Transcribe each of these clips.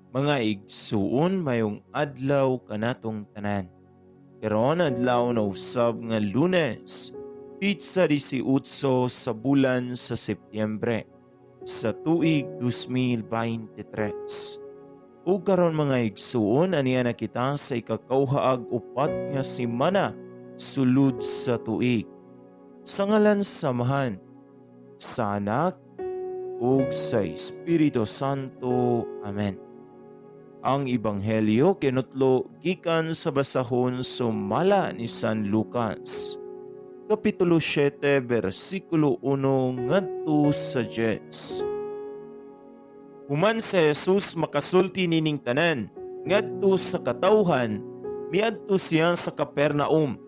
Mga igsuon, mayong adlaw kanatong tanan. Karon adlaw na usab nga Lunes, petsa 18 sa bulan sa Setyembre sa tuig 2023. Ug karon, mga igsuon, aniya na kita sa ikakauhaag 4 nga semana sulod sa tuig. Sa ngalan sa Amahan, sa Anak, ug sa Espiritu Santo. Amen. Ang Ebanghelyo kinutlo gikan sa basahon sumala ni San Lucas. Kapitulo 7, bersikulo 1 ngadto sa 10. Human si Jesus makasulti nining tanan ngadto sa katawhan, miadto siya sa Capernaum.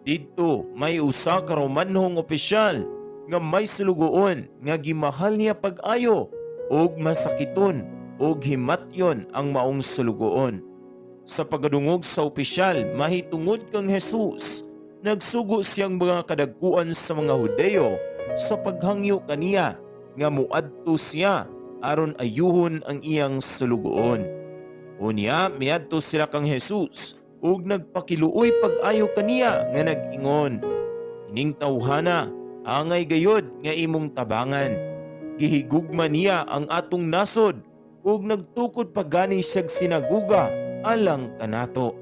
Didto may usa ka Romanhong opisyal nga may sulugoon nga gimahal niya pag-ayo ug masakiton ug himatyon ang maong sulugoon. Sa pagkadungog sa opisyal mahitungod kang Jesus, nagsugo siyang mga kadagkuan sa mga Hudeo sa paghangyo kaniya nga muadto siya aron ayuhon ang iyang sulugoon. Unya miadto sila kang Jesus ug nagpakiluoy pag-ayo kaniya nga nag-ingon, "Ining tawhana angay gayod nga imong tabangan. Gihigugma niya ang atong nasod ug nagtukod pa gani siyag sinaguga alang kanato."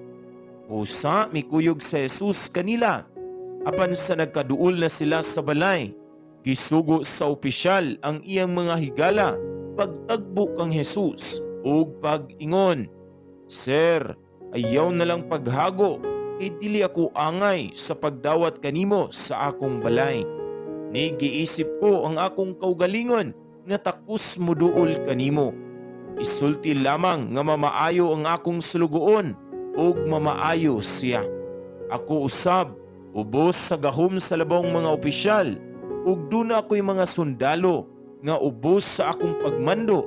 Busa mikuyog sa Jesus kanila. Apan sa nagkaduol na sila sa balay, gisugo sa opisyal ang iyang mga higala pagtagbo kang Jesus ug pag-ingon, "Sir, ayaw na lang paghago kay dili ako angay sa pagdawat kanimo sa akong balay. Ni giisip ko ang akong kaugalingon nga takos moduol kanimo. Isulti lamang nga mamaayo ang akong sulugoon ug mamaayo siya. Ako usab ubos sa gahom sa labong mga opisyal ug duna ako'y mga sundalo nga ubos sa akong pagmando.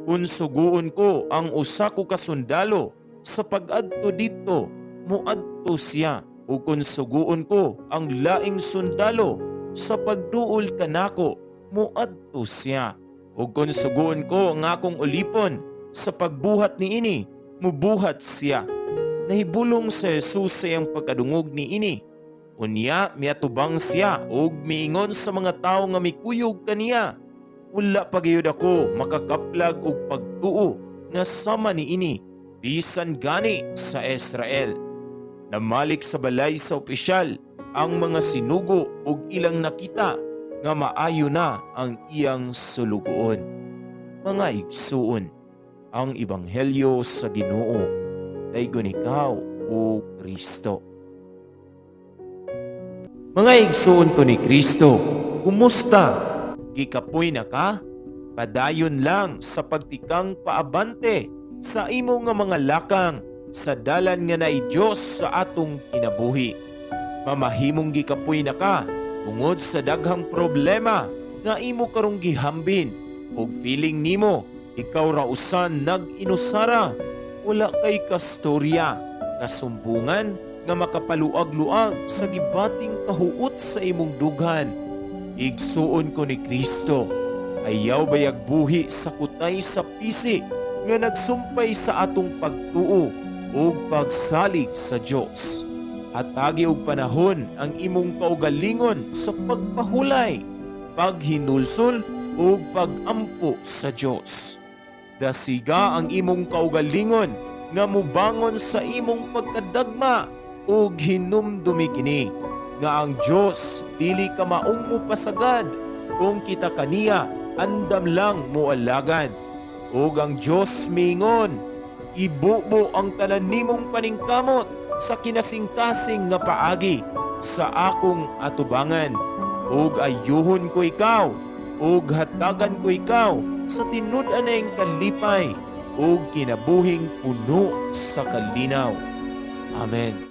Kung suguon ko ang usa ko ka sundalo sa pag-adto didto, muadto siya, ug kung suguon ko ang laing sundalo sa pagduol kanako, muadto siya. Ug kung suguon ko ang akong ulipon sa pagbuhat niini, mubuhat siya." Nahibulong sa Jesus sa iyang pagkadungog niini. Unya miatubang siya ug miingon sa mga tawo nga mikuyog kaniya, "Wala pa gayud ako makakaplag og pagtuo nga sama niini bisan gani sa Israel." Namalik sa balay sa opisyal ang mga sinugo ug ilang nakita nga maayo na ang iyang sulugoon. Mga igsuon, ang ebanghelyo sa Ginoo. Daygon ikaw, o Kristo. Mga igsuon ko ni Kristo, kumusta? Gikapoy na ka? Padayon lang sa pagtikang paabante sa imo nga mga lakang sa dalan nga naay Dios sa atong kinabuhi. Mamahimong gikapoy na ka tungod sa daghang problema nga imo karong gihambin ug feeling nimo ikaw ra usa nag-inusara, wala kay kastorya, kasumbungan nga makapaluag-luag sa gibating kahuot sa imong dughan. Igsuon ko ni Kristo, ayaw bayag buhi sa kutay sa pisi nga nagsumpay sa atong pagtuo ug pagsalig sa Dios. Hatagi og panahon ang imong kaugalingon sa pagpahulay, paghinulsol ug pagampo sa Dios. Dasiga ang imong kaugalingon nga mubangon sa imong pagkadagma ug hinumdumi kini nga ang Dios dili ka maong mopasagad kung kita kaniya andam lang moalagad. Ug ang Dios miingon, "Ibubo ang tanan nimong paningkamot sa kinasingkasing nga paagi sa akong atubangan. Ug ayuhon ko ikaw, ug hatagan ko ikaw sa tinud-anay kalipay ug kinabuhing puno sa kalinaw." Amen.